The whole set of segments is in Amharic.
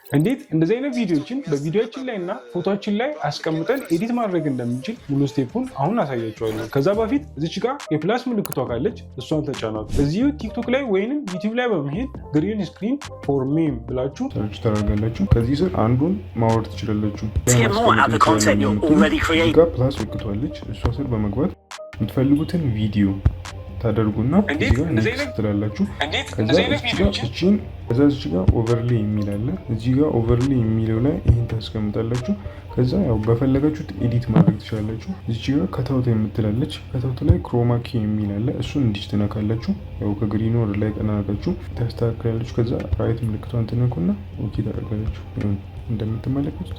እንዴት እንደዚህ አይነት ቪዲዮዎችን በቪዲዮችን ላይ እና ፎቶችን ላይ አስቀምጠን edit ማድረግ እንደምንችል ሙሉ step ኡን አሁን አሳያችኋለሁ። ከዛ በፊት እዚች ጋር የ plus ምልክቷ ካለች እሷን ተጫኗት። እዚሁ ቲክቶክ ላይ ወይንም ዩቲዩብ ላይ በመሄድ "green screen for meme" ብላችሁ search ታደርጋላችሁ። ከዚህ ስር አንዱን ማውረድ ትችላላችሁ። ጋር plus ምልክቷ አለች። እሷ ስር በመግባት የምትፈልጉትን ቪዲዮ ታደርጉና እዚህ ጋር next ትላላችሁ። ከዛ እቺን ከዛ እዚህ ጋር overlay የሚል አለ። እዚህ ጋር overlay የሚለው ላይ ይህን ታስቀምጣላችሁ። ከዛ ያው በፈለጋችሁት edit ማድረግ ትችላላችሁ። እዚህ ጋር cutout የምትላለች፣ cutout ላይ chroma key የሚል አለ። እሱን እንዲች ትነካላችሁ። ያው ከ green ኡ ወደ ላይ ቀና አድርጋችሁ ታስተካክላላችሁ። ከዛ right ምልክቷን ትነኩና okay ታደርጋላችሁ። እንደምትመለከቱት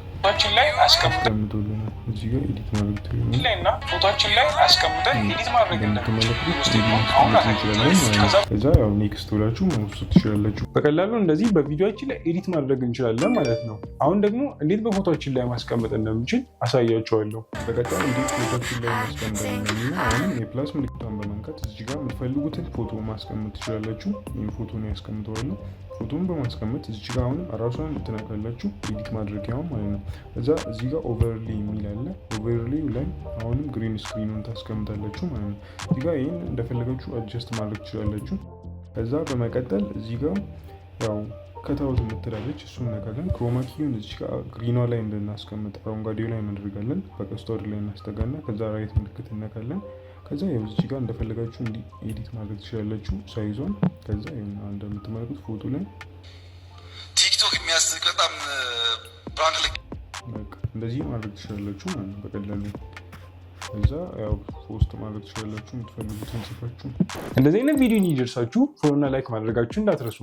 ላይ አስቀምጦልናል። እዚህ ጋር edit ማድረግ እና ፎቶችን ላይ አስቀምጠን edit ማድረግ እንደምትመለከቱት edit ማስቀመጥ እንችላለን ማለት ነው። ከዛ ያው next ብላችሁ መውሰድ ትችላላችሁ። በቀላሉ እንደዚህ በቪዲዮችን ላይ edit ማድረግ እንችላለን ማለት ነው። አሁን ደግሞ እንዴት በፎቶችን ላይ ማስቀመጥ እንደምንችል አሳያችኋለሁ። በቀጣይ እንዴት ፎቶችን ላይ ማስቀመጥ እንደምንችል፣ አሁንም የ plus ምልክቷን በመንካት እዚህ ጋር የምትፈልጉትን ፎቶ ማስቀመጥ ትችላላችሁ። ይህን ፎቶ ነው ያስቀምጠዋለሁ። ፎቶን በማስቀመጥ እዚህ ጋር አሁንም ራሷን ትነካላችሁ፣ edit ማድረጊያውን ማለት ነው። እዛ እዚህ ጋር overlay የሚል አለ። Overlay ላይ አሁንም green screen ኑን ታስቀምጣላችሁ ማለት ነው። እዚህ ጋር ይህን እንደፈለጋችሁ adjust ማድረግ ትችላላችሁ። ከዛ በመቀጠል እዚህ ጋር ያው cutout የምትላለች፣ እሱን እነካለን። Chroma key ውን እዚህ ጋር green ኗ ላይ እንድናስቀምጥ አረንጓዴው ላይ እናደርጋለን። በቀስቷ ወደ ላይ እናስጠጋና ከዛ right ምልክት እነካለን። ከዛ ያው እዚህ ጋር እንደፈለጋችሁ እንዲ edit ማድረግ ትችላላችሁ size ኧን። ከዛ እንደምትመለከቱት ፎቶ ላይ ቲክቶክ የሚያስቅ በጣም prank ልክ በቃ እንደዚህ ማድረግ ትችላላችሁ ማለት ነው በቀላሉ። ከዛ ያው post ማድረግ ትችላላችሁ የምትፈልጉትን ጽፋችሁ። እንደዚህ አይነት ቪዲዮ እንዲደርሳችሁ follow እና like ማድረጋችሁ እንዳትረሱ።